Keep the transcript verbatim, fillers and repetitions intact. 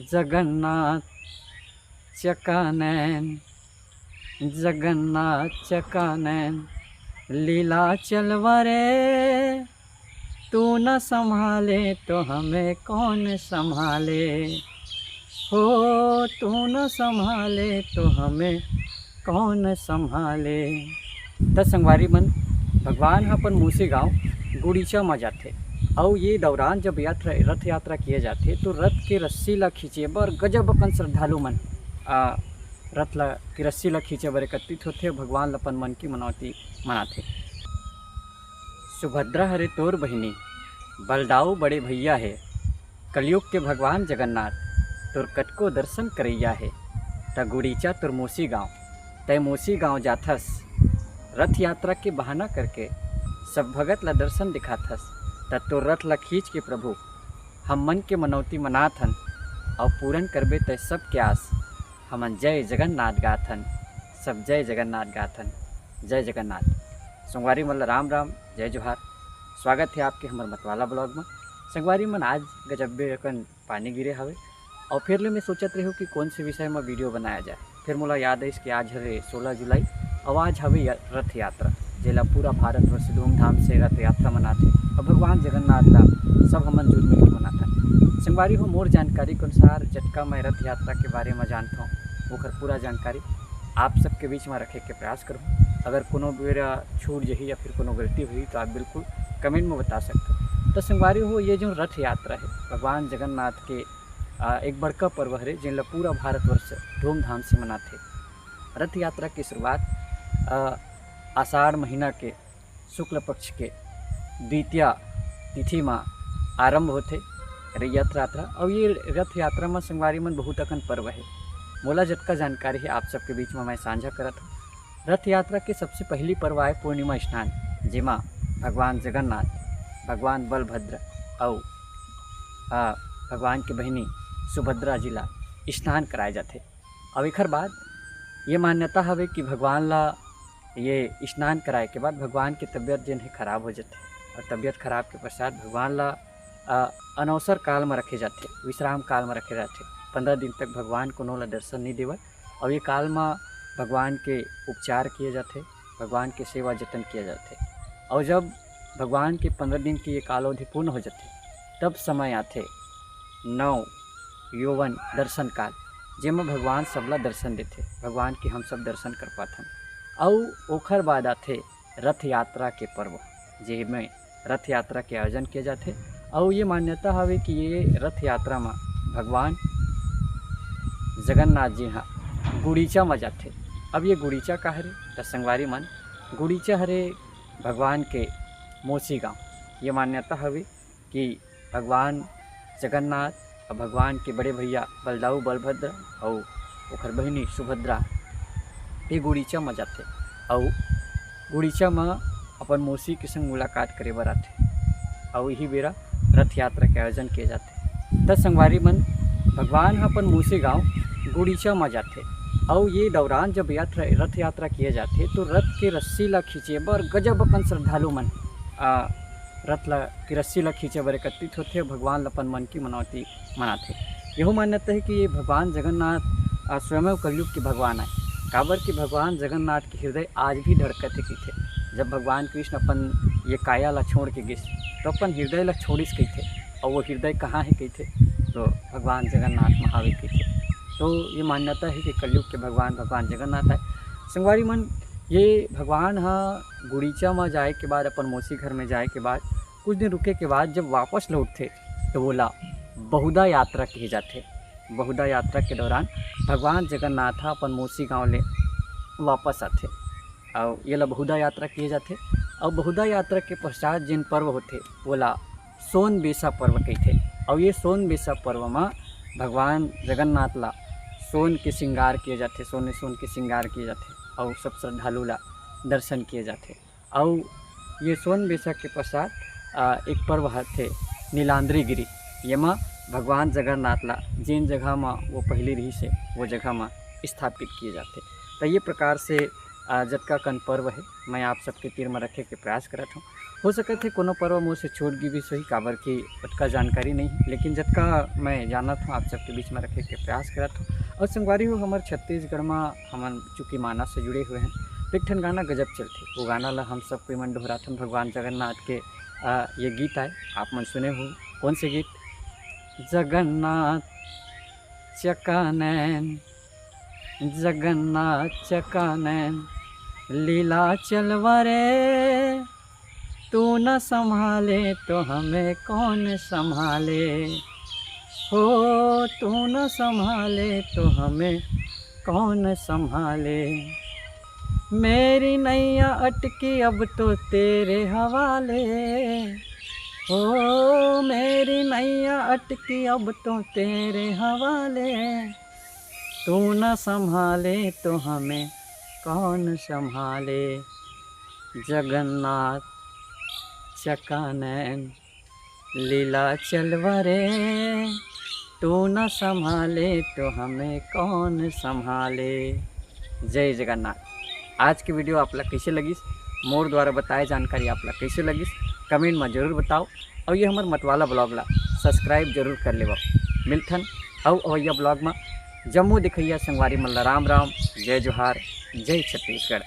जगन्नाथ चका नैन, जगन्नाथ चका नैन, लीला चलवा रे। तू न संभाले तो हमें कौन संभाले, हो तू न संभाले तो हमें कौन संभाले। त संगवारी मन, भगवान ह अपन मौसी गांव गुड़ीचा म जाथे, अउ ये दौरान जब यात्रा, रथ यात्रा किए जाथे, तो रथ के रस्सी ला खींचे बर गजब अकन श्रद्धालु मन, आ, रथ ला, के रस्सी ला खींचे बर एकत्रित होथे, भगवान ला अपन मन की मनौती मनाथे। सुभद्रा हरे तोर बहिनी, बलदाऊ बड़े भैया हे, कलयुग के भगवान जगन्नाथ, तोर कतको दर्शन करैया हे। त गुड़ीचा तोर मौसी गांव, तय मौसी गांव जाथस, रथ यात्रा के बहाना करके सब भगत ला दर्शन दिखाथस, त तोर रथ ला खींच के प्रभु, हम मन के मनौती मनाथन, अउ पूरन करबे तय सबके आस। हमन जय जगन्नाथ गाथन, सब जय जगन्नाथ गाथन, जय जगन्नाथ। संगवारी मन ल राम राम, जय जोहार। स्वागत हे आपके हमर मतवाला blog म। संगवारी मन, आज गजब्बे अकन पानी गिरे हवे, अउ फेर ले मैं सोचत रेहेंव कि कोन से विषय म video बनाया जाए। फेर मोला याद आइस कि आज हरे सोलह जुलाई, अउ आज हवे या-, रथ यात्रा, जेला पूरा भारतवर्ष धूमधाम से रथ यात्रा मनाथे, अउ भगवान जगन्नाथ ला सब हमन जुल मिल के मनाथन। संगवारी हो, मोर जानकारी के अनुसार जतका मैं रथ यात्रा के बारे म जानथों, ओकर पूरा जानकारी आप सबके बीच म रखे के प्रयास करहूँ। अगर कोनो बेरा छूट जही या फिर कोनो गलती होही, तो आप बिल्कुल comment म बता सकथो। तो संगवारी हो, ये जो रथ यात्रा हे, भगवान जगन्नाथ के, आ, एक बड़का पर्व हरे, जेन ल पूरा भारतवर्ष धूमधाम से मनाथे। रथ यात्रा के शुरुआत, आ, आषाढ़ महीना के शुक्ल पक्ष के द्वितीया तिथि म आरंभ होथे रथ यात्रा। अउ ये रथ यात्रा म संगवारी मन बहुत अकन पर्व हे। मोला जतका जानकारी हे, आप सबके बीच म मैं साझा करत हूँ। रथ यात्रा के सबसे पहली पर्व आय पूर्णिमा स्नान, जेमा भगवान जगन्नाथ, भगवान बलभद्र अउ, आ, भगवान के बहिनी सुभद्रा जी ला स्नान कराए जाथे। अउ एखर बाद ये मान्यता हवे कि भगवान ला ये स्नान कराए के बाद भगवान के तबीयत जेन हे खराब हो जाथे, अउ तबीयत खराब के पश्चात भगवान ला, अ, अनवसर काल म रखे जाथे, विश्राम काल म रखे जाथे। पंद्रह दिन तक भगवान कोनो ला दर्शन नहीं देवय, अउ ये काल म भगवान के उपचार किए जाथे, भगवान के सेवा जतन किए जाथे। अउ जब भगवान के पंद्रह दिन के ये काल अवधि पूर्ण हो जाथे, तब समय आथे नव यौवन दर्शन काल, जेमा भगवान सबला दर्शन देथे, भगवान के हम सब दर्शन कर पाथन। अउ ओखर बाद आथे रथ यात्रा के पर्व, जेमे रथ यात्रा के आयोजन किया जाथे। अउ ये मान्यता हवे कि ये रथ यात्रा म भगवान जगन्नाथ जी ह गुड़ीचा म जाथे। अब ये गुड़ीचा का हरे, त संगवारी मन, गुड़ीचा हरे भगवान के मौसी गांव। ये मान्यता हवे कि भगवान जगन्नाथ अउ भगवान के बड़े भैया बलदाऊ बलभद्र अउ ओखर बहिनी सुभद्रा ये गुड़ीचा म जाथे अउ गुड़ीचा म अपन मौसी के संग मुलाकात करे बर आथे अउ इही बेरा रथ यात्रा के आयोजन किए जाथे। त संगवारी मन, भगवान ह अपन मौसी गांव गुड़ीचा म जाथे अउ ये दौरान जब यात्रा, रथ यात्रा किए जाथे, तो रथ के रस्सी ला खींचे बर गजब अकन श्रद्धालु मन, आ, रथ ला, के रस्सी ला खींचे बर एकत्रित होथे, भगवान ला अपन मन की मनौती मनाथे। यहू मान्यता हे कि ये भगवान जगन्नाथ, आ, स्वयं कलयुग के भगवान आय, काबर कि भगवान जगन्नाथ के हृदय आज भी धड़कत हे कहिथे। जब भगवान कृष्ण अपन ये काया ला छोड़ के गिस, तो अपन हृदय ला छोड़िस कहिथे, अउ वो हृदय कहाँ हे कहिथे, तो भगवान जगन्नाथ म हावे कहिथे। तो ये मान्यता हे कि कलयुग के भगवान, भगवान जगन्नाथ आय। संगवारी मन, ये भगवान ह गुड़ीचा म जाए के बाद, अपन मौसी घर में जाए के बाद, कुछ दिन रुके के बाद जब वापस लौटथे, तो वोला बहुदा यात्रा कहे जाथे। बहुदा यात्रा के दौरान भगवान जगन्नाथ ह अपन मौसी गांव ले वापस आथे, अउ येला बहुदा यात्रा किए जाथे। अउ बहुदा यात्रा के पश्चात जेन पर्व होथे, वोला सोन बेसा पर्व कहिथे। अउ ये सोन बेसा पर्व म भगवान जगन्नाथ ला सोन के श्रृंगार किए जाथे, सोने सोन के श्रृंगार किए जाथे, अउ सब श्रद्धालु ला दर्शन किए जाथे। अउ ये सोन बेसा के पश्चात, आ, एक पर्व आथे नीलांद्री गिरी। येमा भगवान जगन्नाथ ला जेन जगह म वो पहिली रिहिस हे, वो जगह म स्थापित किए जाथे। त ये प्रकार से, आ, जतका कन पर्व हे, मैं आप सबके तीर म रखे के प्रयास करत हूँ। हो सकत हे कोनो पर्व मोर से छूट गिस होही, काबर कि ओतका जानकारी नहीं, लेकिन जतका मैं जानत हूँ, आप सबके बीच में रखे के प्रयास करत हूँ। और संगवारी हो, हमर छत्तीसगढ़ में हमन चूँकि मानस से जुड़े हुए हैं, तो एक ठन गाना गजब चलथे। वो गाना ला हम सब कोई मन दोहराथन, भगवान जगन्नाथ के, आ, ये गीत आए, आप मन सुने हो। कौन से गीत? जगन्नाथ चका नैन, जगन्नाथ चका नैन, लीला चलवा रे, तू न संभाले तो हमें कौन संभाले? हो, तू न संभाले तो हमें कौन संभाले? मेरी नैया अटकी अब तो तेरे हवाले। हो, मेरी नैया अटकी अब तो तेरे हवाले। तू न संभाले तो हमें कौन संभाले? जगन्नाथ चका नैन, लीला चलवा रे, तू न संभाले तो हमें कौन संभाले? जय जगन्नाथ। आज की वीडियो आप ला कैसे लगिस, मोर द्वारा बताए जानकारी आप ला कैसे लगिस, कमेंट में जरूर बताओ। और ये हमर मतवाला ब्लॉग ला सब्सक्राइब जरूर कर लेवा। मिलथन अउ अवैया ब्लॉग में। जम्मो देखैया संगवारी मन ला राम राम, जय जोहार, जय छत्तीसगढ़।